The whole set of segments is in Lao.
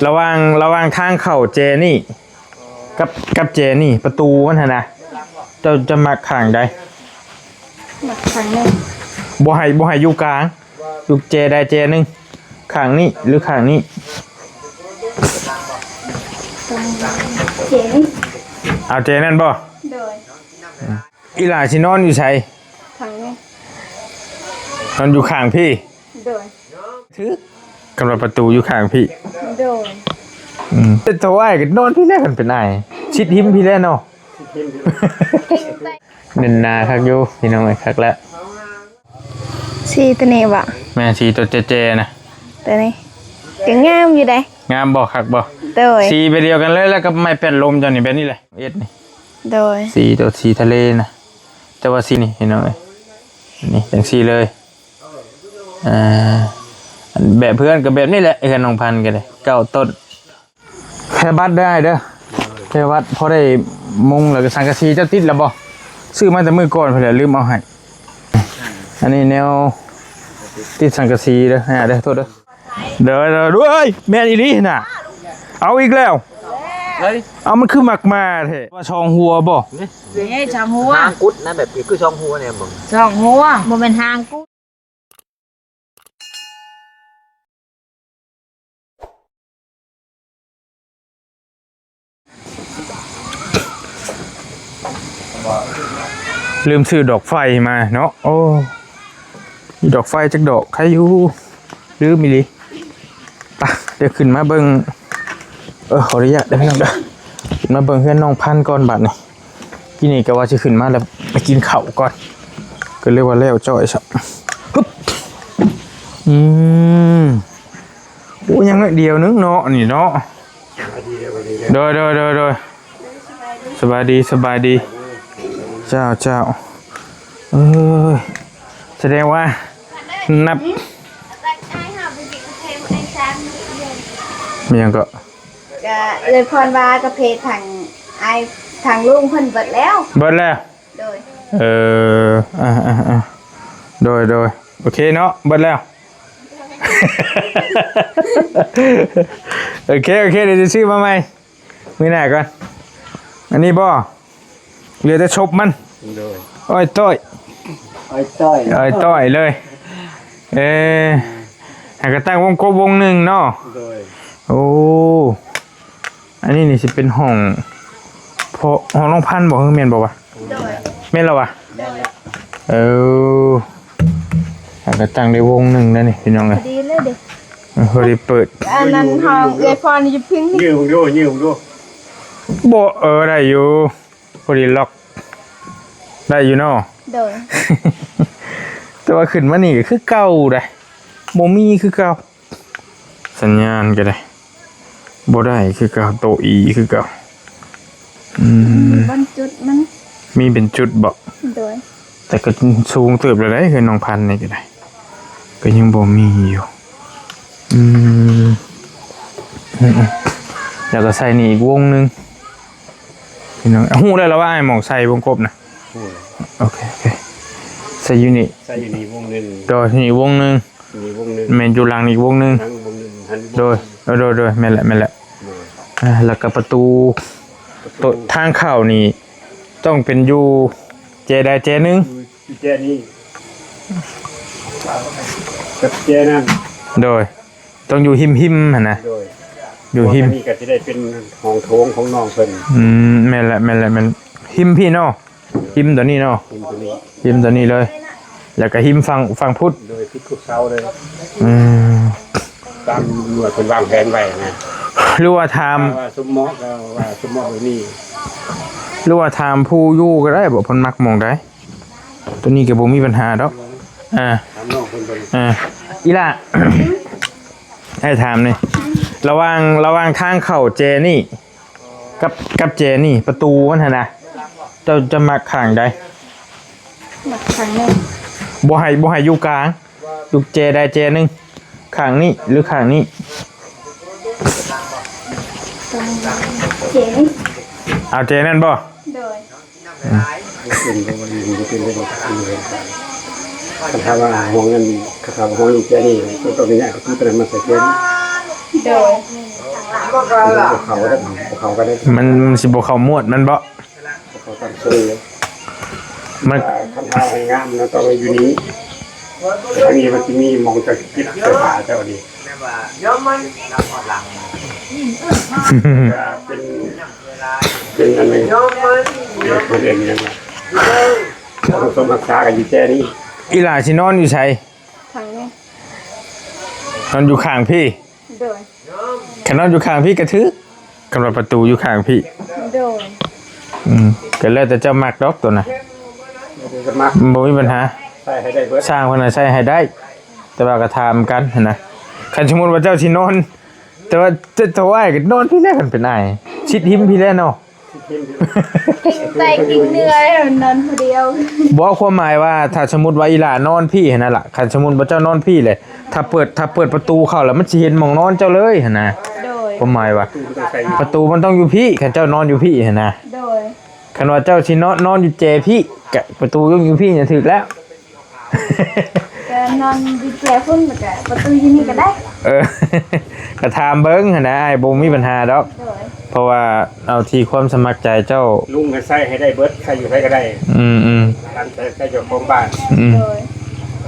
ລະຫວ່າງ ລະຫວ່າງທາງເຂົ້າແຈນີ້ ກັບ ກັບແຈນີ້ ປະຕູມັນຫັ້ນນະ ເຈົ້າຈະມັກຂ້າງໃດ? ມັກຂ້າງນີ້. ບໍ່ໃຫ້ ບໍ່ໃຫ້ຢູ່ກາງ ຢູ່ແຈໃດແຈໜຶ່ງ ຂ້າງນີ້ ຫຼື ຂ້າງນີ້? ແຈນີ້. ເອົາແຈນັ້ນບໍ່? ໂດຍ. ອີ່ຫຼ້າຊິນອນຢູ່ໃສ? ຂ້າງນີ້. ນອນຢູ່ຂ້າງພີ້? ໂດຍ. ຖືກ ກຳລັງປະຕູຢູ່ຂ້າງພີ້? ໂດຍ. ອືມ ເປັນໂຕອ້າຍກໍນອນພີ້ແຫຼະ ຄັນເປັນອ້າຍ ຊິດຫິມພີ້ແຫຼະເນາະ. ເໜັ້ນໜາຄັກຢູ່ພີ່ນ້ອງເອີຍ ຄັກແລ້ວ. ສີໂຕນີ້ບໍ່? ແມ່ນ ສີໂຕແຈໆນະ. ໂຕນີ້ກໍງາມຢູ່ເດ້. ງາມບໍ່? ຄັກບໍ່? ໂດຍ. ສີແບບດຽວກັນເລີຍ ແລ້ວກັບໄມ້ແປ້ນລົມເຈົ້ານີ້ ແບບນີ້ແຫຼະ ເອັດນີ້. ໂດຍ. ສີໂຕ ສີທະເລນະ ແຕ່ວ່າສີນີ້ພີ່ນ້ອງເອີຍ ນີ້ຈັ່ງຊີ້ເລີຍ. ອ່າ ແບບເຮືອນກໍແບບນີ້ແຫຼະ ເຮືອນນ້ອງພັນກໍໄດ້ ເກົ້າຕົ້ນ. ແພບັດເດີອ້າຍເດີ ແພບັດ ພໍໄດ້ມຸງ ແລ້ວກໍສັງກະສີເຈົ້າຕິດແລ້ວບໍ່? ຊື້ມາແຕ່ມື້ກ່ອນພຸ້ນແຫຼະ ລືມເອົາໃຫ້. ອັນນີ້ແນວຕິດສັງກະສີເດີ ອ່າ ເດີ ໂທດເດີ. ໂດຍ ໂດຍ ໂດຍ ແມ່ນອີ່ຫຼີນະ ເອົາອີກແລ້ວ. ເອີຍ ເອົາ ມັນຄືມັກມາແທ້ ວ່າສອງຫົວບໍ່? ນີ້ສອງຫົວ ຫາງກຸດນະ ແບບຄືສອງຫົວແນ່ບໍ່? ສອງຫົວ ບໍ່ແມ່ນຫາງກຸດ. ລືມຊື້ດອກໄຟມາເນາະ. ໂອ້ ມີດອກໄຟຈັກດອກ ໃຄຢູ່ ລືມອີ່ຫຼີ. ໄປ ດຽວຂຶ້ນມາເບິ່ງ ເອີ ຂໍອະນຸຍາດເດີພີ່ນ້ອງເດີ ຂຶ້ນມາເບິ່ງເຮືອນນ້ອງພັນກ່ອນບາດນີ້. ກີ້ນີ້ກໍວ່າຊິຂຶ້ນມາແລ້ວໄປກິນເຂົ້າກ່ອນ ກໍເລີຍວ່າແລ້ວຈ້ອຍຊະ. ຮຶບ ອືມ ໂອ້ ຍັງໜ້ອຍດຽວໜຶ່ງເນາະ ນີ້ເນາະ. ໂດຍ ໂດຍ ໂດຍ ໂດຍ ສະບາຍດີ ສະບາຍດີ. ເຈົ້າ ເຈົ້າ ເອີຍ ສະແດງວ່ານັບ ມີຫຍັງເກາະ? ກະເອື້ອຍພອນວ່າກາເຟທາງອ້າຍ ທາງລຸງເພິ່ນເບິດແລ້ວ. ເບິດແລ້ວ? ໂດຍ. ເອີ ອ່າໆໆ ໂດຍ ໂດຍ ໂອເຄເນາະ ເບິດແລ້ວ. ໂອເຄ ໂອເຄ ດຽວຈະຊື້ມາໃໝ່ ມື້ໜ້າກ່ອນ. ອັນນີ້ບໍ່? ເຫຼືອແຕ່ສົບມັນ. ໂດຍ. ອ້ອຍຕ້ອຍ ອ້ອຍຕ້ອຍ ອ້ອຍຕ້ອຍເລີຍ. ເອີ ຫາກະຕັ້ງວົງກົບວົງໜຶ່ງເນາະ. ໂດຍ. ໂອ້ ອັນນີ້ນີ້ຊິເປັນຫ້ອງ ພໍ່ ຫ້ອງນ້ອງພັນບໍ່? ຄືແມ່ນບໍ່ວະ? ໂດຍ. ແມ່ນລະວະ? ແມ່ນແລ້ວ. ເອີ ຫາກະຕັ້ງໄດ້ວົງໜຶ່ງແລ້ວນີ້ພີ່ນ້ອງເອີຍ. ພໍດີເລີຍເດ້. ເອີ ພໍດີເປີດ. ອັນນັ້ນຫ້ອງເອື້ອຍພອນຢູ່ພິງນີ້. ຍືດເບິ່ງດູ ຍືດເບິ່ງດູ. ບໍ່ ເອີ ໄດ້ຢູ່. ພໍດີລັອກໄດ້ຢູ່ເນາະ. ໂດຍ. ແຕ່ວ່າຂຶ້ນມານີ້ກໍຄືເກົ່າໃດ໋ ບໍ່ມີຄືເກົ່າ. ສັນຍານກໍໄດ້ ບໍ່ໄດ້ຄືເກົ່າ ໂຕອີຄືເກົ່າ. ອືມ ມີບ່ອນຈຸດມັນ ມີເປັນຈຸດບໍ? ໂດຍ. ແຕ່ກໍສູງເຕີບແລ້ວໃດ໋ ເຮືອນນ້ອງພັນນີ້ກໍໄດ້ ກໍຍັງບໍ່ມີຢູ່. ອືມ ອືມໆ ແລ້ວກໍໃສ່ນີ້ອີກວົງໜຶ່ງ. ພີ່ນ້ອງ ຮູ້ແລ້ວລະວ່າອ້າຍໝ່ອງໃສ່ວົງກົບນະ? ຮູ້ແລ້ວ. ໂອເຄ ໂອເຄ ໃສ່ຢູ່ນີ້ ໃສ່ຢູ່ນີ້ວົງໜຶ່ງ. ໂດຍ ນີ້ວົງໜຶ່ງ ນີ້ວົງໜຶ່ງ. ແມ່ນ ຢູ່ຫຼັງນີ້ວົງໜຶ່ງ. ຫຼັງວົງໜຶ່ງ ຫັນ. ໂດຍ ເອີ ໂດຍ ໂດຍ ແມ່ນແຫຼະ ແມ່ນແຫຼະ. ອ່າ ແລ້ວກໍປະຕູ ປະຕູ ໂຕະທາງເຂົ້ານີ້ຕ້ອງເປັນຢູ່ແຈໃດແຈໜຶ່ງ. ຢູ່ແຈນີ້ ກັບແຈນັ້ນ. ໂດຍ. ຕ້ອງຢູ່ຮິມໆຫັ້ນນະ. ໂດຍ. ຢູ່ຮິມ ເພາະວ່ານີ້ກໍຊິໄດ້ເປັນຫ້ອງໂຖງຂອງນ້ອງເພິ່ນ. ອືມ ແມ່ນແຫຼະ ແມ່ນແຫຼະ ແມ່ນ. ຮິມພີ້ເນາະ? ຮິມໂຕນີ້ເນາະ? ຣິມໂຕນີ້ ຣິມໂຕນີ້ເລີຍ ແລ້ວກໍຮິມຝັ່ງ ຝັ່ງພຸດ. ໂດຍ ຕິດກັບເສົາເລີຍ. ອືມ ຕາມໜ່ວຍເພິ່ນວາງແຜນໄວ້ນະ. ຫຼືວ່າຖາມ ວ່າສົມເໝາະ ກໍວ່າສົມເໝາະແບບນີ້. ຫຼືວ່າຖາມຜູ້ຢູ່ກໍໄດ້ບໍ ເພິ່ນມັກໝ່ອງໃດ? ໂຕນີ້ກໍບໍ່ມີບັນຫາດອກ. ອ່າ ຖາມນ້ອງເພິ່ນເບິ່ງ. ອ່າ ອີ່ຫຼ້າ ໃຫ້ຖາມນີ້ ລະຫວ່າງ ລະຫວ່າງທາງເຂົ້າແຈນີ້ ກັບ ກັບແຈນີ້ ປະຕູມັນຫັ້ນນະ ເຈົ້າຈະມັກຂ້າງໃດ? ມັກຂ້າງນີ້. ບໍ່ໃຫ້ ບໍ່ໃຫ້ຢູ່ກາງ ຢູ່ແຈໃດແຈໜຶ່ງ ຂ້າງນີ້ ຫຼື ຂ້າງນີ້? ແຈນີ້. ເອົາແຈນັ້ນບໍ? ໂດຍ. ເປັນບໍ່ດີ ມັນຈະເປັນໄດ້ບໍ່? ຄັນຖ້າວ່າຫ້ອງນັ້ນ ຄັນຖ້າວ່າຫ້ອງນີ້ແຈນີ້ ຕ້ອງໄດ້ຍ້າຍປະຕູຕົວນັ້ນມາໃສ່ແຈນີ້. ໂດຍ. ບໍ່ເຂົ້າໄດ້ ບໍ່ເຂົ້າກໍໄດ້ ມັນ ມັນຊິບໍ່ເຂົ້າໝວດມັນເບາະ ບໍ່ເຂົ້າຕາມເຊີງເລີຍ ມັນ ຄັນເຮົາໃຫ້ງາມນະ ຕ້ອງຢູ່ນີ້ ອັນນີ້ມັນຊິມີໝ່ອງຈະເກັບເສື້ອຜ້າເຈົ້ານີ້ ເປັນ ເປັນອັນນີ້ ເປັນເພິ່ນເອີ້ນຫຍັງວະ ເຮົາສົມຮັກສາກັນຢູ່ແຈນີ້ ອີ່ຫຼ້າຊິນອນຢູ່ໃສ? ຂ້າງນີ້ ນອນຢູ່ຂ້າງພີ້ ໂດຍ ຄັນນອນຢູ່ຂ້າງພີ້ກໍຖືກ ຄັນວ່າປະຕູຢູ່ຂ້າງພີ້ ໂດຍ ອືມ ກໍແລ້ວແຕ່ເຈົ້າມັກດອກໂຕນະ ມັນບໍ່ມີບັນຫາ ໃສ່ໃຫ້ໄດ້ເບິດ ຊ່າງເພິ່ນນະໃສ່ໃຫ້ໄດ້ ແຕ່ວ່າກໍຖາມກັນຫັ້ນນະ ຄັນສົມມຸດວ່າເຈົ້າຊິນອນ ແຕ່ວ່າເຈົ້າ ເຈົ້າອ້າຍກໍນອນພີ້ແຫຼະ ຄັນເປັນອ້າຍ ຊິດຫິມພີ້ແຫຼະເນາະ ກິນໃຕ້ກິນເໜື່ອຍ ນອນຜູ້ດຽວ ບໍ່ ຄວາມໝາຍວ່າ ຖ້າສົມມຸດວ່າອີ່ຫຼ້ານອນພີ້ຫັ້ນນະລະ ຄັນສົມມຸດວ່າເຈົ້ານອນພີ້ແຫຼະ ຖ້າເປີດ ຖ້າເປີດປະຕູເຂົ້າແລ້ວ ມັນຊິເຫັນໝ່ອງນອນເຈົ້າເລີຍຫັ້ນນະ ໂດຍ ຄວາມໝາຍວ່າ ປະຕູມັນຕ້ອງຢູ່ພີ້ ຄັນເຈົ້ານອນຢູ່ພີ້ຫັ້ນນະ ໂດຍ ຄັນວ່າເຈົ້າຊິນອນ ນອນຢູ່ແຈພີ້ ກະປະຕູຕ້ອງຢູ່ພີ້ນະ ຖືກແລ້ວ ກໍນອນຢູ່ແຈພຸ້ນ ແລ້ວກໍປະຕູຢູ່ນີ້ກໍໄດ້ ເອີ ກໍຖາມເບິ່ງຫັ້ນນະ ອ້າຍບໍ່ມີບັນຫາດອກ ໂດຍ ເພາະວ່າເອົາທີ່ຄວາມສະໝັກໃຈເຈົ້າ ລຸງກໍໃສ່ໃຫ້ໄດ້ເບິດ ໃສ່ຢູ່ໃສກໍໄດ້ ອືມໆ ຕາມໃຈເຈົ້າຂອງບ້ານ ອືມ ໂດຍ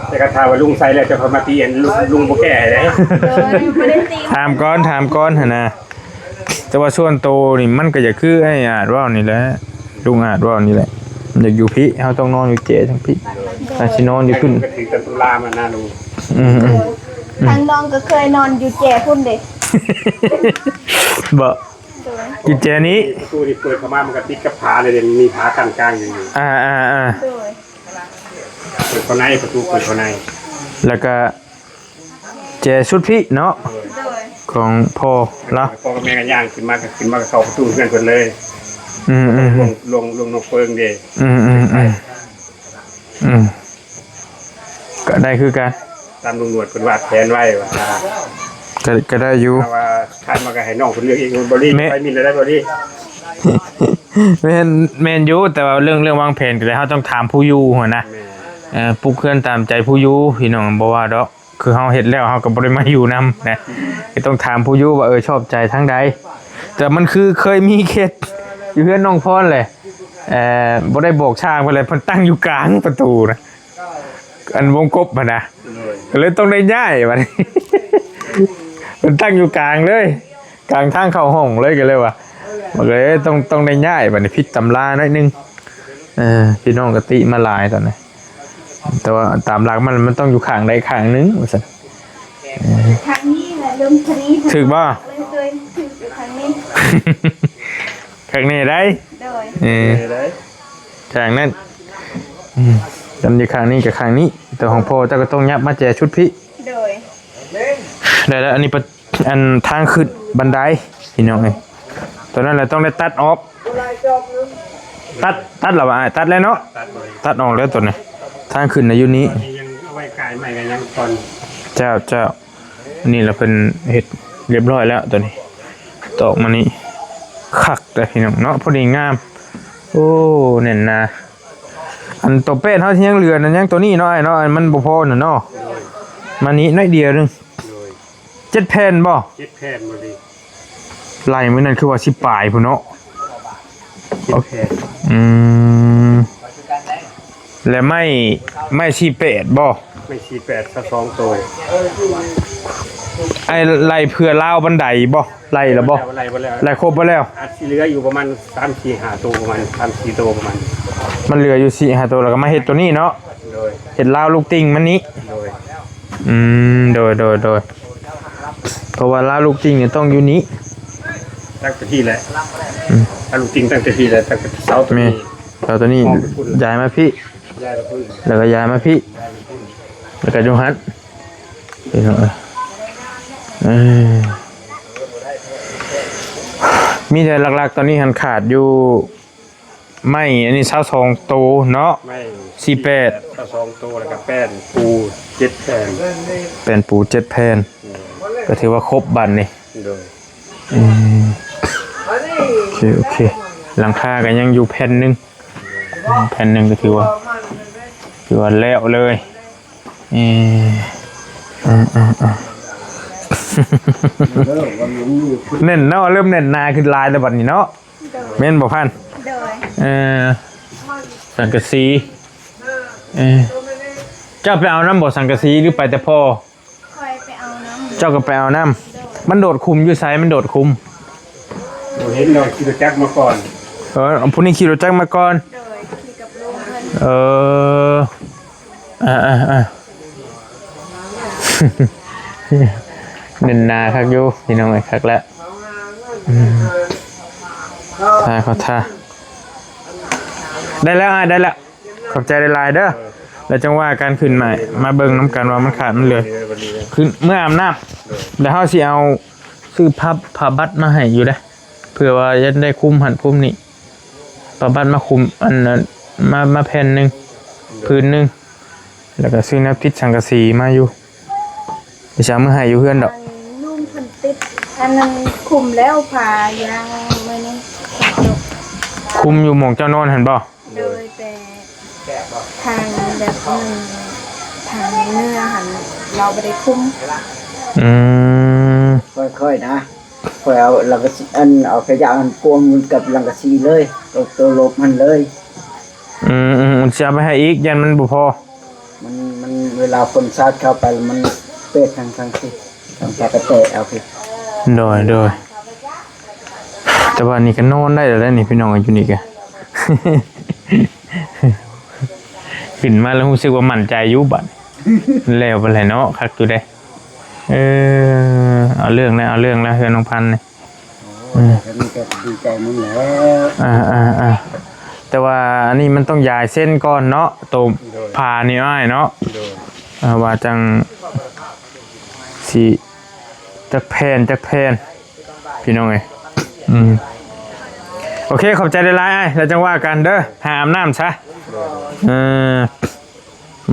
ແຕ່ກໍຖ້າວ່າລຸງໃສ່ແລ້ວ ເຈົ້າຄ່ອຍມາຕີ ລຸງ ລຸງບໍ່ແກ້ໃຫ້ເດ້ ໂດຍ ບໍ່ໄດ້ຕີ ຖາມກ່ອນ ຖາມກ່ອນຫັ້ນນະ. ແຕ່ວ່າສ່ວນໂຕນີ້ມັນກໍຢາກຄືອ້າຍອາດເວົ້ານີ້ແຫຼະ ລຸງອາດເວົ້ານີ້ແຫຼະ ຢາກຢູ່ພີ້ ເຮົາຕ້ອງນອນຢູ່ແຈທັງພີ້ ຖ້າຊິນອນຢູ່ພຸ້ນ ກໍຖືກຕາມຕຳລາມານະລຸງ ອືມໆ ທາງນ້ອງກໍເຄີຍນອນຢູ່ແຈພຸ້ນເດ້ ບໍ່ ໂດຍ ຢູ່ແຈນີ້ ປະຕູນີ້ເປີດເຂົ້າມາມັນກໍຕິດກັບຝາເລີຍເດ້ ມີຝາກັ້ນກາງຢູ່ ອ່າໆໆ ໂດຍ ເປີດເຂົ້າໃນ ປະຕູເປີດເຂົ້າໃນ ແລ້ວກໍ ແຈຊຸດພີ້ເນາະ ໂດຍ ຂອງພໍ່ລາວ ພໍ່ກັບແມ່ກໍຍ່າງຂຶ້ນມາ ກໍຂຶ້ນມາກໍເຂົ້າປະຕູເຮືອນເພິ່ນເລີຍ ອືມໆ ລວງ ລວງ ລວງນ້ອງເຟີງເດ້ ອືມໆໆ ອືມ ກໍໄດ້ຄືກັນ ຕາມລຸງໜວດເພິ່ນວາດແຜນໄວ້ວ່າ ກໍ ກໍໄດ້ຢູ່ ແຕ່ວ່າຄັນມາກໍໃຫ້ນ້ອງເພິ່ນເລືອກເອງ ບໍ່ດີ ແມ່ນ ໄປມິນໄດ້ບໍ່ດີ ແມ່ນ ແມ່ນຢູ່ ແຕ່ວ່າເລື່ອງ ເລື່ອງວາງແຜນກໍໄດ້ ເຮົາຕ້ອງຖາມຜູ້ຢູ່ຫັ້ນນະ ແມ່ນ ເອີ ປຸກເຮືອນຕາມໃຈຜູ້ຢູ່ ພີ່ນ້ອງບໍ່ວ່າດອກ ຄືເຮົາເຮັດແລ້ວເຮົາກໍບໍ່ໄດ້ມາຢູ່ນຳນະ ກໍຕ້ອງຖາມຜູ້ຢູ່ວ່າ ເອີ ຊອບໃຈທາງໃດ ແຕ່ມັນຄືເຄີຍມີເຄສຢູ່ເຮືອນນ້ອງພອນແຫຼະ ເອີ ບໍ່ໄດ້ບອກຊ່າງເພິ່ນແຫຼະ ເພິ່ນຕັ້ງຢູ່ກາງປະຕູນະ ອັນວົງກົບຫັ້ນນະ ໂດຍ ກໍເລີຍຕ້ອງໄດ້ຍ້າຍບັດນີ້ ເພິ່ນຕັ້ງຢູ່ກາງເລີຍ ກາງທາງເຂົ້າຫ້ອງເລີຍ ກໍເລີຍວ່າ ມັນກໍເລີຍຕ້ອງ ຕ້ອງໄດ້ຍ້າຍບັດນີ້ ຜິດຕຳລາໜ້ອຍໜຶ່ງ ເອີ ພີ່ນ້ອງກໍຕິມາຫຼາຍຕອນນີ້ ແຕ່ວ່າຕາມຫຼັກມັນ ມັນຕ້ອງຢູ່ຂ້າງໃດຂ້າງໜຶ່ງວ່າຊັ້ນ ເອີ ຂ້າງນີ້ແຫຼະ ລົງພະດີ ຖືກບໍ່? ໂດຍ ຖືກຢູ່ຂ້າງນີ້ ຂ້າງນີ້ໄດ໋ ໂດຍ ເອີ ຂ້າງນັ້ນ ອືມ ຄັນຢູ່ຂ້າງນີ້ກັບຂ້າງນີ້ ແຕ່ຂອງພໍ່ເຈົ້າກໍຕ້ອງຍັບມາແຈຊຸດພີ້ ໂດຍ ໄດ້ແລ້ວ ອັນນີ້ປະ ອັນທາງຂຶ້ນບັນໄດ ພີ່ນ້ອງເອີຍ ຕົວນັ້ນແຫຼະຕ້ອງໄດ້ຕັດອອກ ຕັດ ຕັດແລ້ວບໍ່ອ້າຍ? ຕັດແລ້ວເນາະ ຕັດ ຕັດອອກແລ້ວຕົວນີ້ ທາງຂຶ້ນນະຢູ່ນີ້ ອັນນີ້ຍັງເອົາໄວ້ກາຍໃໝ່ກໍຍັງກ່ອນ ເຈົ້າ ເຈົ້າ ນີ້ລະເພິ່ນເຮັດຮຽບຮ້ອຍແລ້ວຕົວນີ້ ຕອກມານີ້ ຄັກເດ້ພີ່ນ້ອງເນາະ ພໍດີງາມ ໂອ້ ແໜ້ນໜາ ອັນຕົວແປ້ນເຮົາທີ່ຍັງເຫຼືອນັ້ນ ຍັງຕົວນີ້ເນາະອ້າຍເນາະ ອັນມັນບໍ່ພໍນະເນາະ ມານີ້ໜ້ອຍດຽວໜຶ່ງ ໂດຍ ເຈັດແຜ່ນບໍ່? ເຈັດແຜ່ນບໍ່ດີ ໄລ່ມື້ນັ້ນຄືວ່າສິບປາຍພຸ້ນເນາະ ເຈັດແຜ່ນ ອືມ ແລະໄມ້ ໄມ້ສີ່ແປດບໍ່? ໄມ້ສີ່ແປດ ຊາວສອງໂຕ ໄອ້ໄລ່ເພື່ອລາວບັນໄດບໍ່? ໄລ່ແລ້ວບໍ່? ໄລ່ແລ້ວ ໄລ່ຄົບເບິດແລ້ວ ອາດຊິເຫຼືອຢູ່ປະມານສາມສີ່ຫ້າໂຕ ປະມານສາມສີ່ໂຕ ປະມານ ມັນເຫຼືອຢູ່ສີ່ຫ້າໂຕ ແລ້ວກໍມາເຮັດຕົວນີ້ເນາະ ໂດຍ ເຮັດລາວລູກຕິ່ງມັນນີ້ ໂດຍ ອືມ ໂດຍ ໂດຍ ໂດຍ ເພາະວ່າລາວລູກຕິ່ງນີ້ຕ້ອງຢູ່ນີ້ ຕັ້ງແຕ່ພີ້ແຫຼະ ອືມ ລາວລູກຕິ່ງຕັ້ງແຕ່ພີ້ແຫຼະ ຕັ້ງແຕ່ເສົາຕົວນີ້ ເສົາຕົວນີ້ ຍ້າຍມາພີ້ ຍ້າຍມາພຸ້ນ ແລ້ວກໍຍ້າຍມາພີ້ ຍ້າຍມາພຸ້ນ ແລ້ວກໍຢູ່ຫັ້ນ ພີ່ນ້ອງເອີຍ ເອີ ມີແຕ່ຫຼັກໆຕອນນີ້ຫັ້ນຂາດຢູ່ ໄມ້ອັນນີ້ຊາວສອງໂຕເນາະ ໄມ້ສີ່ແປດ ຊາວສອງໂຕ ແລ້ວກໍແປ້ນປູເຈັດແຜ່ນ ແປ້ນປູເຈັດແຜ່ນ ໂດຍ ກໍຖືວ່າຄົບບັດນີ້ ໂດຍ ອືມ ໂອເຄ ໂອເຄ ຫຼັງຄາກໍຍັງຢູ່ແຜ່ນໜຶ່ງ ແຜ່ນໜຶ່ງກໍຖືວ່າ ຖືວ່າແລ້ວເລີຍ ເອີ ເອີ ເອີ ເອີ ເອີ ເອີ ເອີ ແໜ້ນເນາະ ເລີ່ມແໜ້ນໜາຂຶ້ນຫຼາຍແລ້ວບັດນີ້ເນາະ. ໂດຍ ແມ່ນບໍ່ພັນ? ໂດຍ ເອີ ສັງກະສີ ເອີ ເຈົ້າໄປເອົານຳບໍ່ສັງກະສີ ຫຼືໄປແຕ່ພໍ່? ຂ້ອຍໄປເອົານຳ. ເຈົ້າກໍໄປເອົານຳ. ໂດຍ ມັນໂດດຂຸມຢູ່ໃສ? ມັນໂດດຂຸມ ບໍ່ເຫັນດອກ ຂີ່ລົດຈັກມາກ່ອນ. ເອີ ຜູ້ນີ້ຂີ່ລົດຈັກມາກ່ອນ. ໂດຍ ຂີ່ກັບລຸງເພິ່ນ. ເອີ ອ່າໆໆ ແໜ້ນໜາຄັກຢູ່ພີ່ນ້ອງເອີຍ ຄັກແລ້ວ. ອືມ ທ່າເຂົາທ່າ ໄດ້ແລ້ວອ້າຍ ໄດ້ແລ້ວ. ຂອບໃຈຫຼາຍໆເດີ ແລ້ວຈັ່ງວ່າກັນ ຂຶ້ນມາ ມາເບິ່ງນຳກັນວ່າມັນຂາດມັນເຫຼືອ. ຂຶ້ນເມືອອາບນ້ຳ ແລ້ວເຮົາຊິເອົາຊື້ຜ້າ ຜ້າບັດມາໃຫ້ຢູ່ເດ້ ເພື່ອວ່າຈະໄດ້ຄຸມຫັ້ນຄຸມນີ້. ຜ້າບັດມາຄຸມ ອັນນັ້ນ ມາ ມາແຜ່ນໜຶ່ງ ຜືນໜຶ່ງ ແລ້ວກໍຊື້ແນວຕິດສັງກະສີມາຢູ່ ຊິເອົາມາໃຫ້ຢູ່ເຮືອນດອກ. ລຸງເພິ່ນຕິດອັນນັ້ນຄຸມແລ້ວ ຜ້າຢາງມື້ນີ້ ຄຸມຢູ່ໝ່ອງເຈົ້ານອນຫັ້ນບໍ່? ໂດຍ ແຕ່ທາງແບບນັ້ນ ທາງເໜືອຫັ້ນ ລາວບໍ່ໄດ້ຄຸມ. ອືມ ຄ່ອຍໆນະ ຂ້ອຍເອົາສັງກະສີ ອັນ ເອົາຂະຫຍາງຫັ້ນກວມກັບສັງກະສີເລີຍ ໂຕ ໂຕລົບຫັ້ນເລີຍ. ອືມໆ ຊິເອົາໄປໃຫ້ອີກ ຢ້ານມັນບໍ່ພໍ. ມັນ ມັນ ເວລາຝົນສາດເຂົ້າໄປແລ້ວມັນເປະທັງ ທັງທີ່ ຕ້ອງພາກັນແຕະເອົາພີ້. ໂດຍ ໂດຍ ແຕ່ວ່ານີ້ກໍນອນໄດ້ແລ້ວເດ້ນີ້ ພີ່ນ້ອງ ຢູ່ນີ້ກໍ ຂຶ້ນມາແລ້ວຮູ້ສຶກວ່າໝັ້ນໃຈຢູ່ບັດ ແລ້ວໄປແລ້ວເນາະ ຄັກຢູ່ເດ້. ເອີ ເອົາເລື່ອງແລ້ວ ເອົາເລື່ອງແລ້ວ ເຮືອນນ້ອງພັນນີ້. ໂອ້ ອືມ ແລ້ວນີ້ກໍດີໃຈນຳແລ້ວ. ອ່າໆໆ ແຕ່ວ່າອັນນີ້ມັນຕ້ອງຢາຍເສັ້ນກ່ອນເນາະ ໂຕ ໂດຍ ຜ້ານີ້ອ້າຍເນາະ. ໂດຍ ເອີ ວ່າຈັ່ງຊິຈັກແຜ່ນ ຈັກແຜ່ນ ພີ່ນ້ອງເອີຍ. ອືມ ໂອເຄ ຂອບໃຈຫຼາຍໆອ້າຍ ແລ້ວຈັ່ງວ່າກັນເດີ ຫາອາບນ້ຳຊະ. ເອີ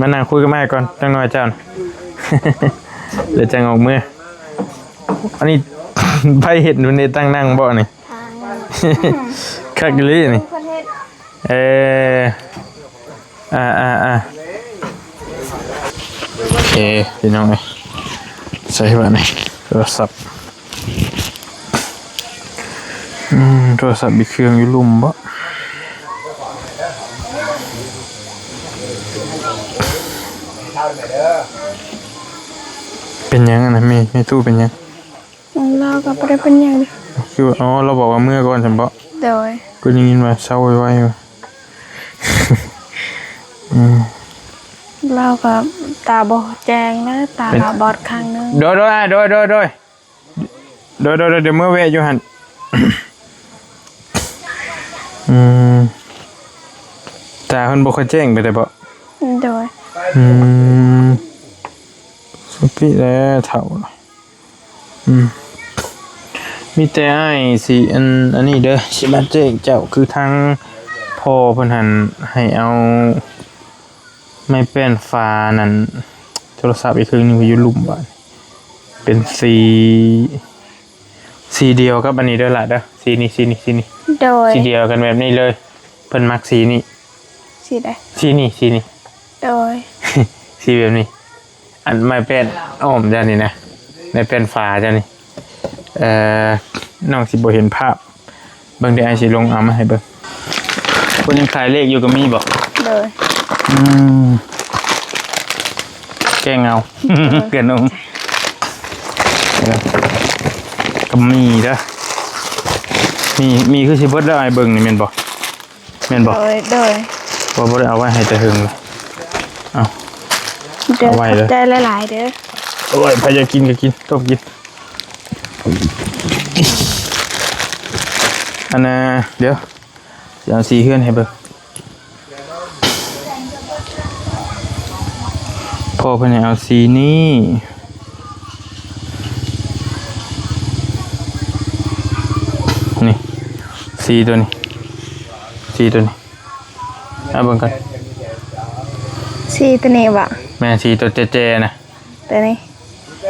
ມານັ່ງຄຸຍກັບອ້າຍກ່ອນຈັກໜ່ອຍເຈົ້ານະ ແລ້ວຈັ່ງອອກເມືອ. ອັນນີ້ໃຜເຮັດຢູ່ນີ້ ຕັ້ງນັ່ງບໍ່ນີ້? ຄັກອີ່ຫຼີນີ້. ເອີ ອ່າໆໆ ໂອເຄ ພີ່ນ້ອງເອີຍ ໃສ່ບາດນີ້ໂທລະສັບ. ອືມ ໂທລະສັບອີກເຄື່ອງຢູ່ລຸ່ມບໍ? ເປັນຫຍັງຫັ້ນນະ ແມ່ ແມ່ຕູ້ເປັນຫຍັງ? ລາວກໍບໍ່ໄດ້ເປັນຫຍັງເດ. ຄືວ່າ ອໍ ລາວບອກວ່າເມືອກ່ອນຊັ້ນບໍ? ໂດຍ. ກໍໄດ້ຍິນວ່າເຊົາໄວໆວ່າ ອືມ ລາວກໍຕາບໍ່ແຈ້ງເດີ ຕາລາວບອດຂ້າງໜຶ່ງ. ໂດຍໆ ໂດຍ ໂດຍ ໂດຍ ໂດຍ ໂດຍ ດຽວເມືອແວະຢູ່ຫັ້ນ. ອືມ ຕາເພິ່ນບໍ່ຄ່ອຍແຈ້ງປານໃດບໍ? ໂດຍ. ອືມ ສຸພິແລ້ວເຖົ້າ. ອືມ ມີແຕ່ອ້າຍຊິ ອັນ ອັນນີ້ເດີ ຊິມາແຈ້ງເຈົ້າ ຄືທາງພໍ່ເພິ່ນຫັ້ນໃຫ້ເອົາ ໄມ້ແປ້ນຝານັ້ນ ໂທລະສັບອີກເຄື່ອງໜຶ່ງໄປຢູ່ລຸ່ມບາດ ເປັນສີ ສີດຽວກັບອັນນີ້ເດີຫຼ້າເດີ ສີນີ້ ສີນີ້ ສີນີ້. ໂດຍ. ສີດຽວກັນແບບນີ້ເລີຍ ເພິ່ນມັກສີນີ້. ສີໃດ? ສີນີ້ ສີນີ້. ໂດຍ. ສີແບບນີ້ ອັນໄມ້ແປ້ນອ້ອມເຈົ້ານີ້ນະ ໄມ້ແປ້ນຝາເຈົ້ານີ້. ເອີ ນ້ອງຊິບໍ່ເຫັນພາບ ເບິ່ງເດີ ອ້າຍຊິລົງເອົາມາໃຫ້ເບິ່ງ. ເພິ່ນຍັງຂາຍເລກຢູ່ກໍມີບໍ? ໂດຍ. ອືມ ແກ້ງເອົາ ໂດຍ ເກືອນອງ. ເອີ ກໍມີເດີ ມີ ມີຄືຊິເບິດແລ້ວ ອ້າຍເບິ່ງນີ້ແມ່ນບໍ່? ແມ່ນບໍ່? ໂດຍ ໂດຍ. ບໍ່ ບໍ່ໄດ້ເອົາໄວ້ໃຫ້ແຕ່ເຫິງເລີຍ. ເອົາ ເດີ ເອົາໄວ້ເລີຍ. ຂອບໃຈຫຼາຍໆເດີ. ໂອ້ຍ ໃຜຢາກກິນກໍກິນ ຕົ້ມກິນ. ອັນນ່າ ດຽວຊິເອົາສີເຮືອນໃຫ້ເບິ່ງ. ພໍ່ເພິ່ນໃຫ້ເອົາສີນີ້ ນີ້ ສີຕົວນີ້ ສີຕົວນີ້ ເອົາເບິ່ງກ່ອນ. ສີຕົວນີ້ບໍ? ແມ່ນ ສີຕົວແຈໆນະ. ຕົວນີ້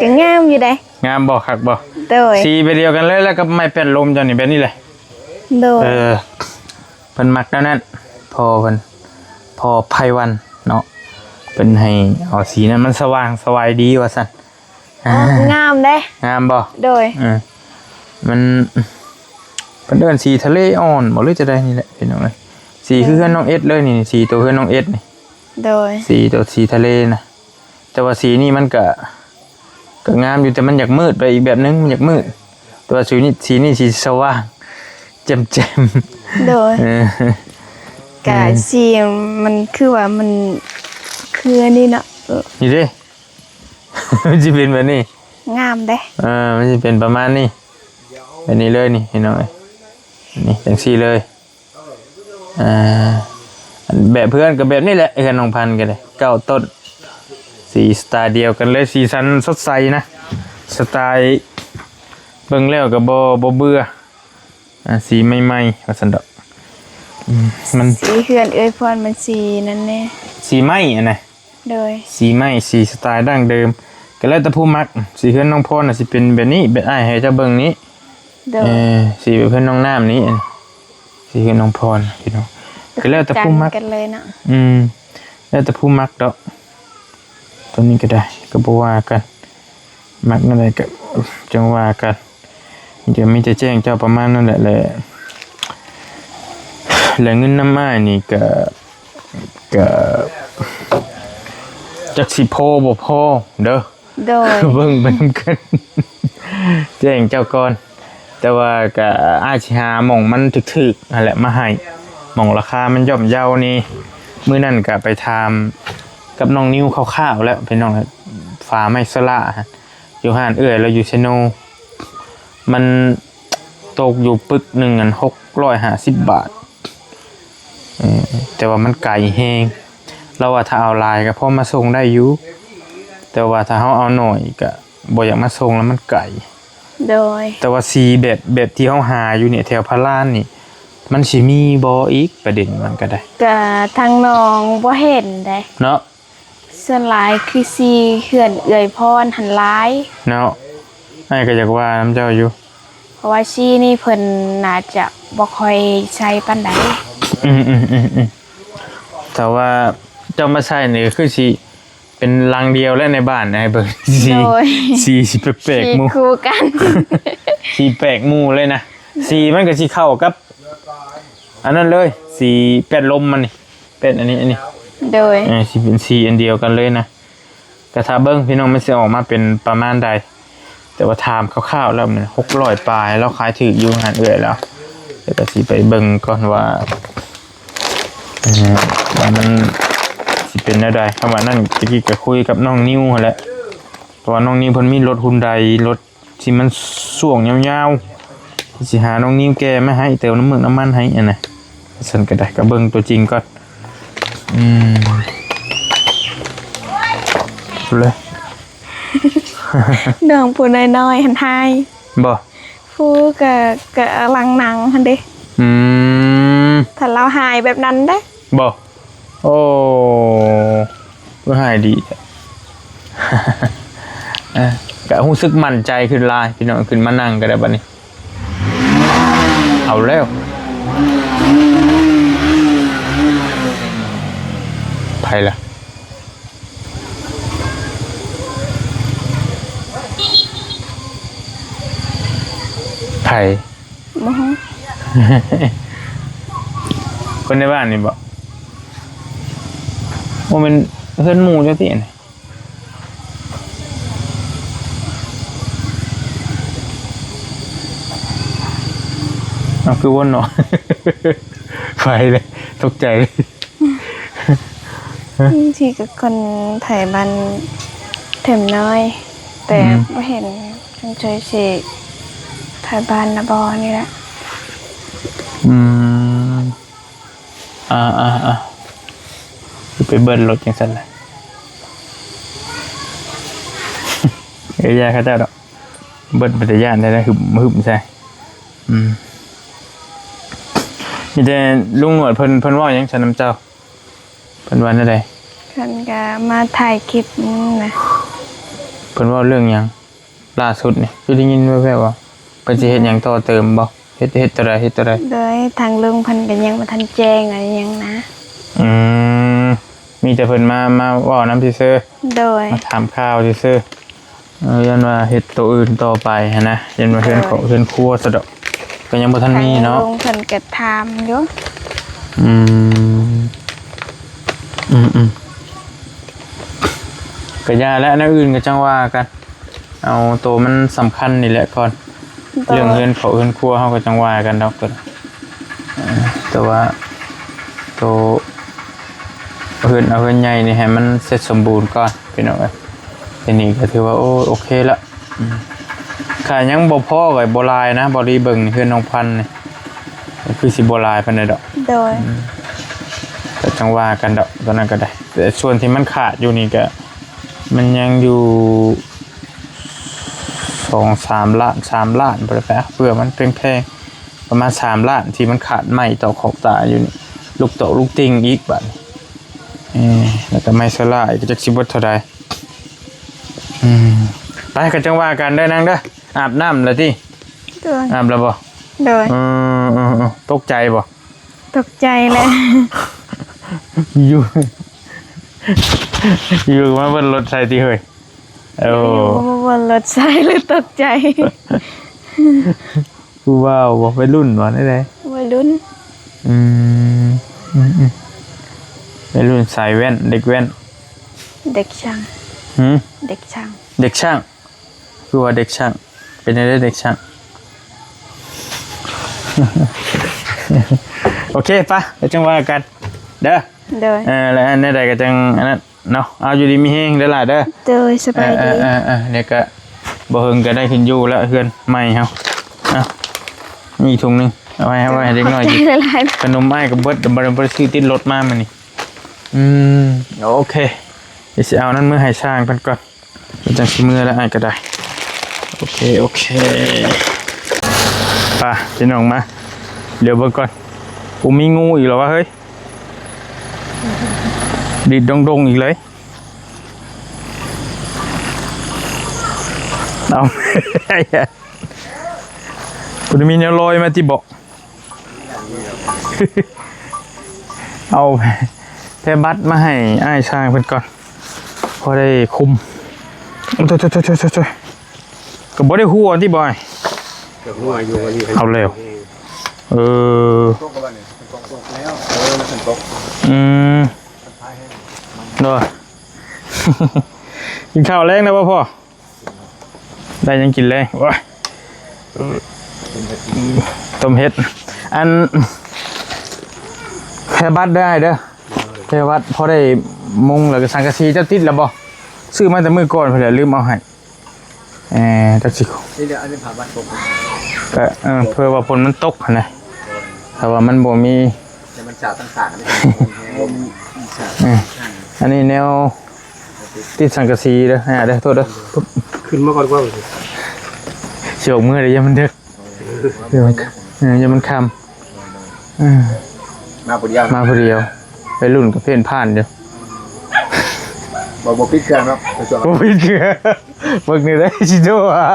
ກໍງາມຢູ່ເດ້. ງາມບໍ່? ຄັກບໍ່? ໂດຍ. ສີແບບດຽວກັນເລີຍ ແລ້ວກັບໄມ້ແປ້ນລົມເຈົ້ານີ້ ແບບນີ້ແຫຼະ. ໂດຍ. ເອີ ເພິ່ນມັກແນວນັ້ນ ພໍ່ເພິ່ນ ພໍ່ໄພວັນເນາະ ເພິ່ນໃຫ້ເອົາສີນັ້ນ ມັນສະຫວ່າງສະຫວາຍດີວ່າຊັ້ນ. ອ່າ ໂອ້ ງາມເດ້ ງາມບໍ່? ໂດຍ ເອີ ມັນ ເພິ່ນເອີ້ນສີທະເລອ່ອນບໍ່ ຫຼືຈະໃດນີ້ແຫຼະພີ່ນ້ອງເອີຍ ສີຄືເຮືອນນ້ອງເອັດເລີຍນີ້ ສີໂຕເຮືອນນ້ອງເອັດນີ້ ໂດຍ ສີໂຕ ສີທະເລນະ ແຕ່ວ່າສີນີ້ມັນກະ ກະງາມຢູ່ ແຕ່ມັນຢາກມືດໄປອີກແບບໜຶ່ງ ມັນຢາກມືດ ແຕ່ວ່າສີນີ້ ສີນີ້ສີສະຫວ່າງແຈ່ມໆ ໂດຍ ເອີ ກະ ເອີ ສີມັນຄືວ່າມັນຄືອັນນີ້ເນາະ ນີ້ເດ້ ມັນຊິເປັນແບບນີ້ ງາມເດ້ ເອີ ມັນຊິເປັນປະມານນີ້ ແບບນີ້ເລີຍນີ້ພີ່ນ້ອງເອີຍ ນີ້ຈັ່ງຊີ້ເລີຍ ອ່າ ອັນແບບເຮືອນກໍແບບນີ້ແຫຼະ ເຮືອນນ້ອງພັນກໍໄດ້ ເກົ້າຕົ້ນ ສີສະໄຕດຽວກັນເລີຍ ສີສັນສົດໃສນະ ສະໄຕເບິ່ງແລ້ວກໍບໍ່ ບໍ່ເບື່ອ ອ່າ ສີໃໝ່ໆ ວ່າຊັ້ນດອກ ອືມ ມັນ ສີເຮືອນເອື້ອຍພອນມັນສີນັ້ນແດ່ ສີໄມ້ຫັ້ນນະ ໂດຍ ສີໄມ້ ສີສະໄຕດັ້ງເດີມ ກໍແລ້ວແຕ່ຜູ້ມັກ ສີເຮືອນນ້ອງພອນນະ ຊິເປັນແບບນີ້ ແບບອ້າຍໃຫ້ເຈົ້າເບິ່ງນີ້ ໂດຍ ເອີ ສີແບບເຮືອນນ້ອງນ້ຳນີ້ ອັນ ສີເຮືອນນ້ອງພອນພີ່ນ້ອງ ກໍແລ້ວແຕ່ຜູ້ມັກ ຄືກັນເລີຍເນາະ ອືມ ແລ້ວແຕ່ຜູ້ມັກດອກ ໂຕນີ້ກໍໄດ້ ກໍບໍ່ວ່າກັນ ມັກແນວໃດກໍຈັ່ງວ່າກັນ ມີແຕ່ ມີແຕ່ແຈ້ງເຈົ້າປະມານນັ້ນແຫຼະ ແລະ ແລະເງິນນຳອ້າຍນີ້ກໍ ກໍຈັກຊິພໍບໍ່ພໍເດີ ໂດຍ ເບິ່ງໄປນຳກັນ ແຈ້ງເຈົ້າກ່ອນ ແຕ່ວ່າກະອາດຊິຫາໝ່ອງມັນຖືກໆຫັ້ນແຫຼະມາໃຫ້ ໝ່ອງລາຄາມັນຍ່ອມເຍົານີ້ ມື້ນັ້ນກະໄປຖາມກັບນ້ອງນິວຄ່າວໆແລ້ວພີ່ນ້ອງ ຝາໄມ້ໂຊລາຫັ້ນ ຢູ່ຮ້ານເອື້ອຍລາວຢູ່ເຊໂນ ມັນຕົກຢູ່ປຶກໜຶ່ງຫັ້ນ ຫົກຮ້ອຍຫ້າສິບບາດ ເອີ ແຕ່ວ່າມັນໄກແຮງ ລາວວ່າຖ້າເອົາຫຼາຍກໍພໍມາສົ່ງໄດ້ຢູ່ ແຕ່ວ່າຖ້າເຮົາເອົາໜ້ອຍກໍບໍ່ຢາກມາສົ່ງ ແລ້ວມັນໄກ ໂດຍ ແຕ່ວ່າສີແບບ ແບບທີ່ເຮົາຫາຢູ່ນີ້ ແຖວພະລານນີ້ ມັນຊິມີບໍ່ອີກ ປະເດັນມັນກໍໄດ້ ກະທາງນ້ອງບໍ່ເຫັນເດ້ ເນາະ ສ່ວນຫຼາຍຄືສີເຮືອນເອື້ອຍພອນຫັ້ນຫຼາຍ ເນາະ ອ້າຍກໍຢາກວ່ານຳເຈົ້າຢູ່ ເພາະວ່າສີນີ້ເພິ່ນໜ້າຈະບໍ່ຄ່ອຍໃຊ້ປານໃດ ອືມໆໆໆ ຖ້າວ່າເຈົ້າມາໃຊ້ນີ້ກໍຄືຊິເປັນຫຼັງດຽວແຫຼະໃນບ້ານ ໃຫ້ເບິ່ງສີ ໂດຍ ສີຊິແປກໆ ສີ ໝູ່ ຄູ່ກັນ ສີແປກໝູ່ເລີຍນະ ສີມັນກໍຊິເຂົ້າກັບ ອັນນັ້ນເລີຍ ສີແປ້ນລົມມັນນີ້ ແປ້ນອັນນີ້ ອັນນີ້ ໂດຍ ເອີ ຊິເປັນສີອັນດຽວກັນເລີຍນະ ກໍຖ້າເບິ່ງພີ່ນ້ອງ ມັນຊິອອກມາເປັນປະມານໃດ ແຕ່ວ່າຖາມຄ່າວໆແລ້ວມັນຫົກຮ້ອຍປາຍ ລາວຂາຍຖືກຢູ່ ຮ້ານເອື້ອຍລາວ ແຕ່ກໍຊິໄປເບິ່ງກ່ອນວ່າ ເອີ ວ່າມັນຊິເປັນແນວໃດ ຄຳວ່ານັ້ນ ຕະກີ້ກໍຄຸຍກັບນ້ອງນິວຫັ້ນແຫຼະ ເພາະວ່ານ້ອງນິວເພິ່ນມີລົດຮຸນໄດ ລົດ ທີ່ມັນຊ່ວງຍາວໆ ຊິຫານ້ອງນິວແກ່ມາໃຫ້ ເຕີມນ້ຳເມືອກນ້ຳມັນໃຫ້ຫັ້ນນະ ຊັ້ນກໍໄດ້ ກໍເບິ່ງຕົວຈິງກ່ອນ ອືມ ເລີຍ ນ້ອງຜູ້ນ້ອຍໆຫັ້ນຮ້າຍ ບໍ່ ຜູ້ກໍ ກໍຫຼັງໜັງຫັ້ນເດ້ ອືມ ຖ້າລາວຮ້າຍແບບນັ້ນເດ້ ບໍ່ ໂອ້ ຄືຫາຍດີແທ້ ເອີ ກະຮູ້ສຶກໝັ້ນໃຈຂຶ້ນຫຼາຍ ພີ່ນ້ອງ ຂຶ້ນມານັ່ງກໍໄດ້ບັດນີ້ ເອົາແລ້ວ ໃຜລະ? ໃຜ? ບໍ່ຮູ້ ຄົນໃນບ້ານນີ້ບໍ? ບໍ່ແມ່ນເຮືອນໝູ່ເຈົ້າຕິອັນນີ້? ເອົາ ຄືວົນເນາະ ໄປເລີຍ ຕົກໃຈເລີຍ. ບາງທີກໍຄົນໄທບ້ານເທີມນ້ອຍ ແຕ່ ອືມ ບໍ່ເຫັນ ສົງໄສຊິໄທບ້ານນະບໍ່ນີ້ແຫຼະ. ອືມ ອ່າໆໆ ຄືໄປເບີດລົດຈັ່ງຊັ້ນລະ? ເອີ ຢ່າເຂົາເຈົ້າດອກ ເບີດເປັນຕາຢ້ານແທ້ໆ ຫຶບ ຫຶບໃສ່. ອືມ ມີແຕ່ລຸງໜວດເພິ່ນ ເພິ່ນເວົ້າຫຍັງຊັ້ນນຳເຈົ້າ? ເພິ່ນວ່າແນວໃດ? ເພິ່ນກໍມາຖ່າຍຄລິບນະ. ເພິ່ນເວົ້າເລື່ອງຫຍັງ? ລ່າສຸດນີ້ຄືໄດ້ຍິນແວ່ວໆວ່າເພິ່ນຊິເຮັດຫຍັງຕໍ່ເຕີມບໍ່? ເຮັດ ເຮັດຕົວໃດ ເຮັດຕົວໃດ? ໂດຍ ທາງລຸງເພິ່ນກໍຍັງບໍ່ທັນແຈ້ງຫຍັງນະ. ອືມ ມີແຕ່ເພິ່ນມາ ມາເວົ້ານຳຊື່ໆ. ໂດຍ ມາຖາມຂ່າວຊື່ໆ. ເອີ ຢ້ານວ່າເຮັດໂຕອື່ນຕໍ່ໄປຫັ້ນນະ ຢ້ານວ່າເຮືອນ ໂດຍ ຂອງເຮືອນຄົວຊະດອກ ກໍຍັງບໍ່ທັນມີເນາະ. ທາງລຸງເພິ່ນກໍຖາມຢູ່. ອືມ ອືມໆ ກໍຢ່າແຫຼະ ແນວອື່ນກໍຈັ່ງວ່າກັນ ເອົາໂຕມັນສຳຄັນນີ້ແຫຼະກ່ອນ. ໂດຍ ເລື່ອງເຮືອນເຂົ້າເຮືອນຄົວເຮົາກໍຈັ່ງວ່າກັນດອກ ເອີ ແຕ່ວ່າໂຕເຮືອນ ເອົາເຮືອນໃຫຍ່ນີ້ໃຫ້ມັນເສັດສົມບູນກ່ອນພີ່ນ້ອງເອີຍ. ທີນີ້ກໍຖືວ່າ ໂອ້ ໂອເຄລະ. ອືມ ຖ້າຍັງບໍ່ພໍກໍບໍ່ຫຼາຍນະ ບໍ່ດີເບິ່ງເຮືອນນ້ອງພັນນີ້ ກໍຄືຊິບໍ່ຫຼາຍປານໃດດອກ. ໂດຍ ອືມ ກໍຈັ່ງວ່າກັນດອກ ຕອນນັ້ນກໍໄດ້ ແຕ່ສ່ວນທີ່ມັນຂາດຢູ່ນີ້ກໍ ມັນຍັງຢູ່ສອງສາມລ້ານ ສາມລ້ານ ບໍ່ໄດ້ໄປເອົາ ເພື່ອມັນແພງໆ ປະມານສາມລ້ານ ທີ່ມັນຂາດໄມ້ຕອກຂອບຕາຢູ່ນີ້ ລູກຕອກລູກຕິ່ງອີກບາດນີ້ ເອີ ແລ້ວກໍໄມ້ສະຫຼາຍ ກໍຈັກຊິເບິດເທົ່າໃດ. ອືມ ໄປ ກໍຈັ່ງວ່າກັນເດີນາງເດີ. ອາບນ້ຳແລ້ວຕິ? ໂດຍ ອາບແລ້ວບໍ່? ໂດຍ ເອີ ເອີ ເອີ ຕົກໃຈບໍ່? ຕົກໃຈແຫຼະ ຢູ່ ຢູ່ມາເບິ່ງລົດໃສ່ຕິເຮີ້ຍ? ໂອ້ ຢູ່ມາເບິ່ງລົດໃສ່ ເລີຍຕົກໃຈ. ຜູ້ບ່າວບໍ່? ໄວລຸ້ນບໍ່? ແນວໃດ? ໄວລຸ້ນ. ອືມ ອືມໆ ໄວລຸ້ນສາຍແວ່ນ ເດັກແວ່ນ. ເດັກຊ່າງ. ຫື? ເດັກຊ່າງ. ເດັກຊ່າງ? ຄືວ່າເດັກຊ່າງ ເປັນຈັ່ງໃດເດັກຊ່າງ? ໂອເຄ ໄປ ແລ້ວຈັ່ງວ່າກັນເດີ. ໂດຍ ເອີ ແລ້ວແນວໃດກໍຈັ່ງອັນນັ້ນເນາະ. ເອົາ ຢູ່ດີມີແຮງເດີຫຼ້າເດີ. ໂດຍ ສະບາຍດີ. ເອີໆໆ ແລ້ວກໍບໍ່ເຫິງກໍໄດ້ຂຶ້ນຢູ່ແລ້ວ ເຮືອນໃໝ່ເຮົາ. ເອົາ ມີອີກຖົງໜຶ່ງ ເອົາໄວ້ ເອົາໄວ້ໃຫ້ເດັກນ້ອຍກິນ. ຂອບໃຈຫຼາຍໆ ຂະໜົມອ້າຍກໍເບິດ ບໍ່ໄດ້ ບໍ່ໄດ້ຊື້ຕິດລົດມາມື້ນີ້. ອືມ ໂອເຄ ດຽວຊິເອົານັ້ນເມືອໃຫ້ຊ່າງເພິ່ນກ່ອນ. ເພິ່ນຈັ່ງຊິເມືອແລ້ວ ອ້າຍກໍໄດ້. ໂອເຄ ໂອເຄ ໄປພີ່ນ້ອງ ມາ ດຽວເບິ່ງກ່ອນ. ໂອ້ ມີງູອີກແລ້ວວະເຮີ້ຍ ດີດດົງໆອີກເລີຍ. ເອົາ ບໍ່ໄດ້ມີແນວລອຍມາຕິເບາະ? ເອົາແຜ່ບັດມາໃຫ້ອ້າຍຊ່າງເພິ່ນກ່ອນ ພໍໄດ້ຄຸມ. ໂອ້ ໂຕ ໂຕ ໂຕ ກໍບໍ່ໄດ້ຫົວຕິບໍ່ອ້າຍ? ກໍຫົວຢູ່ ອັນນີ້ ເອົາແລ້ວ. ເອີ ຕົກແລ້ວ ຕົກແລ້ວ. ເອີ ມັນຕົກ. ອືມ ໂດຍ. ກິນເຂົ້າແລງແລ້ວບໍ່ພໍ່? ໄດ້ຫຍັງກິນແລງ? ໂອ້ຍ ຕົ້ມເຫັດ. ອັນ ແຜ່ບັດເດີອ້າຍເດີ ແຜ່ບັດ. ພໍໄດ້ມຸງ ແລ້ວກໍສັງກະສີເຈົ້າຕິດແລ້ວບໍ່? ຊື້ມາແຕ່ມື້ກ່ອນພຸ້ນແຫຼະ ລືມເອົາໃຫ້. ເອີ ຈັກຊິ ນີ້ແຫຼະ ອັນນີ້ຜ້າບັດຕົກ ກໍ ເອີ ເພື່ອວ່າຝົນມັນຕົກຫັ້ນນະ. ຖ້າວ່າມັນບໍ່ມີ ແຕ່ມັນສາດຕ່າງໆ ນີ້ ລົມສາດ. ເອີ ອັນນີ້ແນວ ຕິດສັງກະສີເດີ ອ່າ ເດີ ໂທດເດີ. ຂຶ້ນມາກ່ອນກວ່າ ຊິອອກເມືອເດີ ຢ່າມັນເດິກ ເອີ ເອີ ຢ່າມັນຄ່ຳ. ເອີ ມາຜູ້ດຽວ ມາຜູ້ດຽວ ໄປລຸ້ນກັບເພນຜ່ານຢູ່. ບໍ່ ບໍ່ປິດເຄື່ອງເນາະ ບໍ່ປິດເຄື່ອງ. ເບິ່ງນີ້ໄດ້ຊິໂທຫາ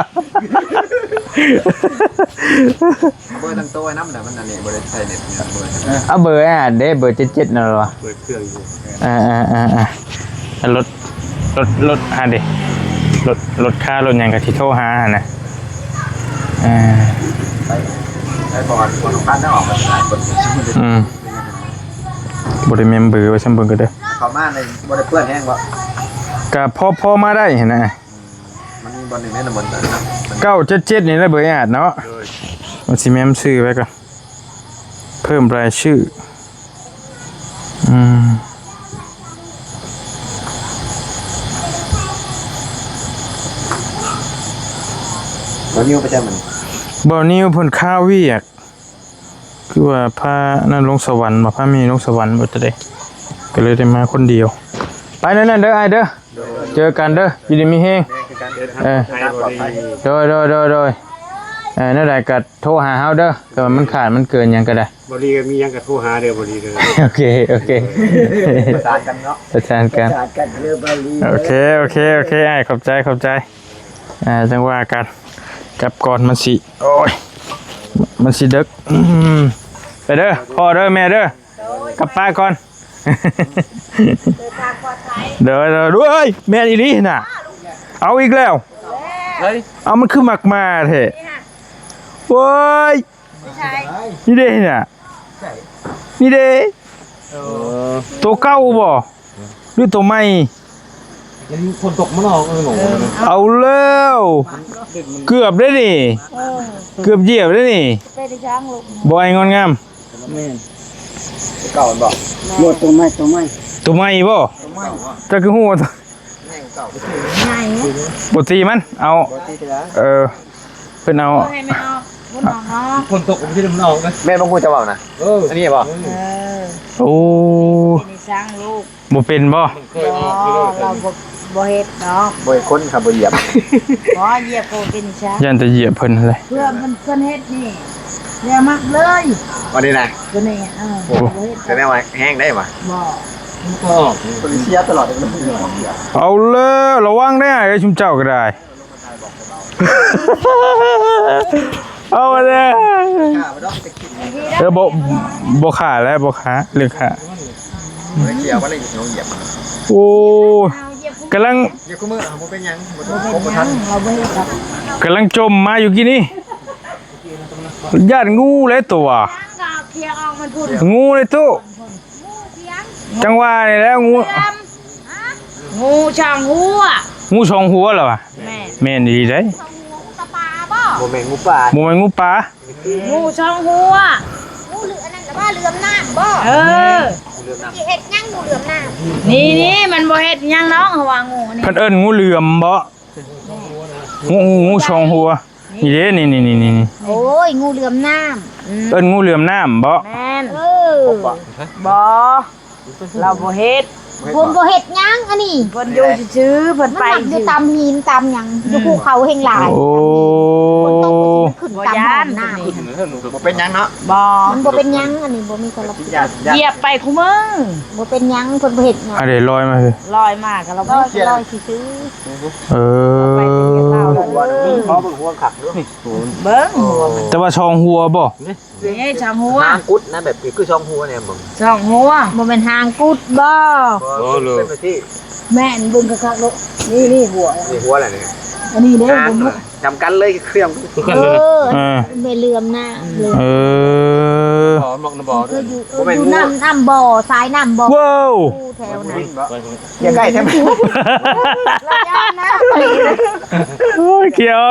ເບີຕັ້ງໂຕໄວ້ນຳແຫຼະ ມັນອັນນີ້ບໍ່ໄດ້ໃຊ້ເນັດ. ເອົາເບີອັນເດ້ ເບີເຈັດເຈັດນັ້ນຫວາ? ເປີດເຄື່ອງຢູ່. ອ່າໆໆໆ ລົດ ລົດ ລົດຫັ້ນເດ້ ລົດ ລົດຄາ ລົດຫຍັງກໍຊິໂທຫາຫັ້ນນະ. ເອີ ໄປ ໄປບໍ່ ບໍ່ຕ້ອງການອອກ ອືມ ບໍ່ໄດ້ແມ່ນເບີໄວ້ ຊັ້ນເບິ່ງກໍໄດ້. ເຂົ້າມານີ້ບໍ່ໄດ້ເປື້ອນແຮງບໍ່? ກໍພໍ ພໍມາໄດ້ຫັ້ນນະ. ມັນມີບ່ອນໜຶ່ງໃນນ້ຳມັນ ເກົ້າເຈັດເຈັດ ນີ້ແຫຼະ ເບີອາດເນາະ. ໂດຍ ມັນຊິແມ່ນຊື່ໄວ້ກ່ອນ ເພີ່ມລາຍຊື່. ອືມ ບ່າວນິວປະຈຳມັນ ບ່າວນິວເພິ່ນຄາວຽກ. ຄືວ່າພານັ້ນລົງສະຫວັນບໍ່ ພາແມ່ລົງສະຫວັນບໍ່ ຈະໄດ້ ກໍເລີຍໄດ້ມາຄົນດຽວ. ໄປນັ້ນເດີອ້າຍເດີ ເຈີກັນເດີ ຢູ່ດີມີແຮງ. ເອີ ໂດຍ ໂດຍ ໂດຍ ໂດຍ. ເອີ ແນວໃດກໍໂທຫາເຮົາເດີ ຖ້າວ່າມັນຂາດມັນເກີນຫຍັງກໍໄດ້. ບໍ່ດີກໍມີຫຍັງກໍໂທຫາເດີ ບໍ່ດີເດີ. ໂອເຄ ໂອເຄ ປະສານກັນເນາະ ປະສານກັນ ປະສານກັນເດີ ບໍ່ດີເດີ. ໂອເຄ ໂອເຄ ໂອເຄ ອ້າຍ ຂອບໃຈ ຂອບໃຈ. ອ່າ ຈັ່ງວ່າກັນ ກັບກ່ອນ ມັນຊິ ໂອ້ຍ ມັນຊິເດິກ. ອືມ ໄປເດີ ພໍ່ເດີ ແມ່ເດີ ກັບປ້າກ່ອນ. ເດີ ເດີ ໂດຍ ແມ່ນອີ່ຫຼີນະ ເອົາອີກແລ້ວ. ເອົາ ມັນຄືມັກມາແທ້. ໂອ້ຍ ໃສ່ ນີ້ເດ້ ນີ້ນະ ນີ້ເດ້. ເອີ ໂຕເກົ່າບໍ່ ຫຼືໂຕໃໝ່? ມັນຝົນຕົກ ມັນອອກ ເອີ ເອົາແລ້ວ ເກືອບເດ້ນີ້ ເອີ ເກືອບຢຽບເດ້ນີ້. ບໍ່ ອ້າຍງອນງາມ ແມ່ນ ເກົ່າບໍ່? ບໍ່ ໂຕໃໝ່ ໂຕໃໝ່ ໂຕໃໝ່ບໍ່? ໂຕໃໝ່ ເຈົ້າຄືຮູ້ວ່າ ໃຫຍ່ ບໍ່ຕີມັນ ເອົາ ບໍ່ຕີກໍໄດ້ ເອີ ເພິ່ນເອົາ ໃຫ້ມັນອອກ ມັນອອກເນາະ ຝົນຕົກມັນຊິໄດ້ມັນອອກເດ້. ແມ່ນບໍ່ຮູ້ຈະເວົ້ານະ ເອີ ອັນນີ້ບໍ່? ເອີ ໂອ້ ເປັນຊ່າງລູກ ບໍ່ເປັນບໍ່? ບໍ່ ລາວບໍ່ ບໍ່ເຮັດດອກ ບໍ່ເຮັດຄົນຄັບ ບໍ່ຢຽບ ບໍ່ຢຽບກໍເປັນຊ່າງ ຢ້ານແຕ່ຢຽບເພິ່ນຫັ້ນແຫຼະ ເພື່ອເພິ່ນ ເພິ່ນເຮັດນີ້ ແລ້ວມັກເລີຍ ວ່ານີ້ນະ ຕົວນີ້ ເອີ ໂອ້ ບໍ່ເຮັດ ແສດງວ່າແຮງໄດ໋ຫວາ ບໍ່ ມັນກໍອອກ ເພິ່ນເສຍຕະຫຼອດ ເອົາແລ້ວ ລະວັງເດ້ອ້າຍເອີຍ ຊຸມເຈົ້າກໍໄດ້. ເອົາແລ້ວ ເອີ ບໍ່ ບໍ່ຂ້າແລ້ວ ບໍ່ຂ້າ ເລື່ອງຂ້າ ໂອ້ ກຳລັງ ກຳລັງຈົ່ມມາຢູ່ກີ້ນີ້ ຢ້ານງູແຫຼະໂຕ ງູເລີຍໂຕ. ຈັ່ງວ່ານີ້ແຫຼະ ງູ ງູສອງຫົວ ງູສອງຫົວລະຫວາ? ແມ່ນ ແມ່ນອີ່ຫຼີໃດ໋ ສອງຫົວ ງູປາບໍ່? ບໍ່ແມ່ນງູປາ ບໍ່ແມ່ນງູປາ ງູສອງຫົວ ງູເຫຼືອ ອັນນັ້ນລະວ່າເຫຼືອມນ້ຳບໍ່? ເອີ ຊິເຮັດຫຍັງງູເຫຼືອມນ້ຳ? ນີ້ໆ ມັນບໍ່ເຮັດຫຍັງດອກ ເຮົາວ່າງູນີ້ ເພິ່ນເອີ້ນງູເຫຼືອມບໍ່? ງູ ງູສອງຫົວ ນີ້ເດ້ ນີ້ໆໆໆ ໂອ້ຍ ງູເຫຼືອມນ້ຳ ອືມ ເອີ້ນງູເຫຼືອມນ້ຳບໍ່? ແມ່ນ ເອີ ບໍ່ ລາວບໍ່ເຮັດ ເພິ່ນບໍ່ເຮັດຫຍັງອັນນີ້ ເພິ່ນຢູ່ຊື່ໆ ເພິ່ນໄປຢູ່ຕາມຫີນຕາມຫຍັງ ອືມ ຢູ່ພູເຂົາແຮ່ງຫຼາຍ ໂອ້ ເພິ່ນຕົກມັນຂຶ້ນຕາມຫ້ອງນ້ຳ ບໍ່ເປັນຫຍັງເນາະ ບໍ່ ມັນບໍ່ເປັນຫຍັງ ອັນນີ້ບໍ່ມີສາລະພິດ ຢຽບໄປຄູ່ມື້ ບໍ່ເປັນຫຍັງ ເພິ່ນບໍ່ເຮັດຫຍັງ ອັນນີ້ລອຍມາ ລອຍມາກໍລາວບໍ່ເຮັດ ລອຍຊື່ໆ ເອີ ເບິ່ງຫົວມັນ ແຕ່ວ່າສອງຫົວບໍ່? ນີ້ສອງຫົວ ຫາງກຸດນະ ແບບຄືສອງຫົວນີ້ເບິ່ງ ສອງຫົວ ບໍ່ແມ່ນຫາງກຸດບໍ່? ບໍ່ ເປັນແບບນີ້ ແມ່ນ ເບິ່ງຄັກໆໂລດ ນີ້ ນີ້ຫົວ ນີ້ຫົວແຫຼະນີ້ ອັນນີ້ເດ້ ຫາງ ເບິ່ງດູ ນຳກັນເລີຍ ຄືກັນເລີຍ ເອີ ເອີ ແມ່ເຫຼືອມນະ ເອີ ບໍ່ ມັກນຳບໍ່ ຄືຢູ່ ບໍ່ແມ່ນ ຢູ່ ງູ ນ້ຳ ນ້ຳບໍ່ ສາຍນ້ຳບໍ່ ວ້າວ ແຖວນັ້ນ ຢ່າໃກ້ແທ້ ລະຢ້ານນະ ໂອ້ຍ ກ່ຽວ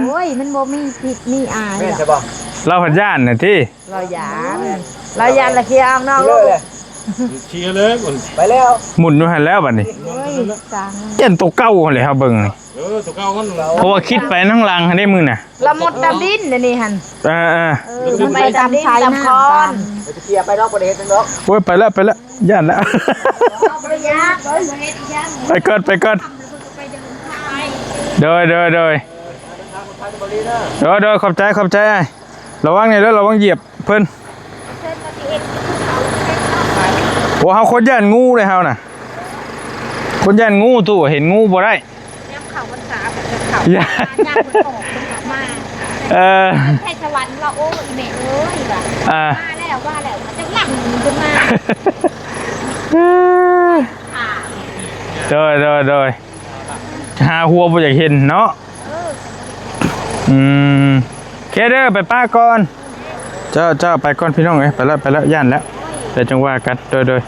ໂອ້ຍ ມັນບໍ່ມີພິດມີອາຍ ແມ່ນໃຊ່ບໍ່? ລາວພັດຢ້ານນະຕິ ລາວຢ້ານ ລາວຢ້ານລະເຄຍອອກນອກໂລກ ເຄຍເລີຍ ໄປແລ້ວ ໝຸນຢູ່ຫັ້ນແລ້ວບັດນີ້ ໂອ້ຍ ຈັ່ງ ຢ້ານໂຕເກົ່າຫັ້ນແຫຼະ ເຮົາເບິ່ງນີ້ ເອີ ໂຕເກົ່າຫັ້ນ ເພາະວ່າຄິດໄປທາງຫຼັງຫັ້ນເດ້ມື້ນະ ລະໝົດຕາມດິນອັນນີ້ຫັ້ນ ເອີໆ ເອີ ມັນໄປຕາມຊາຍນ້ຳ ໄປເຄຍໄປດອກ ບໍ່ໄດ້ເຮັດຫຍັງດອກ ໂອ້ຍ ໄປແລ້ວ ໄປແລ້ວ ຢ້ານແລ້ວ ໄປກ່ອນ ໄປກ່ອນ ໂດຍ ໂດຍ ໂດຍ ໂດຍ ໂດຍ ຂອບໃຈ ຂອບໃຈອ້າຍ ລະວັງແດ່ເດີ ລະວັງຢຽບເພິ່ນ ໂອ້ ເຮົາຄົນຢ້ານງູເດ້ເຮົານະ ຄົນຢ້ານງູ ຕູ້ເຫັນງູບໍ່ໄດ້ ຍາມເຂົ້າພັນສາ ເພິ່ນຈະເຂົ້າ ຢ້ານ ຍາມເພິ່ນອອກ ເພິ່ນອອກມາ ເອີ ໄທສະຫວັນວ່າ ໂອ້ ອີແມ່ເອີຍ ວ່າ ອ່າ ມາແລ້ວ ວ່າແລ້ວ ເຈົ້າຫຼັງຂຶ້ນມາ ໂດຍ ໂດຍ ໂດຍ ຫາຫົວບໍ່ຢາກເຫັນເນາະ ເອີ ອືມ ໂອເຄເດີ ໄປປ້າກ່ອນ ເຈົ້າ ເຈົ້າ ໄປກ່ອນພີ່ນ້ອງເອີຍ ໄປແລ້ວ ໄປແລ້ວ ຢ້ານແລ້ວ ແລ້ວຈັ່ງວ່າກັນ ໂດຍ ໂດຍ.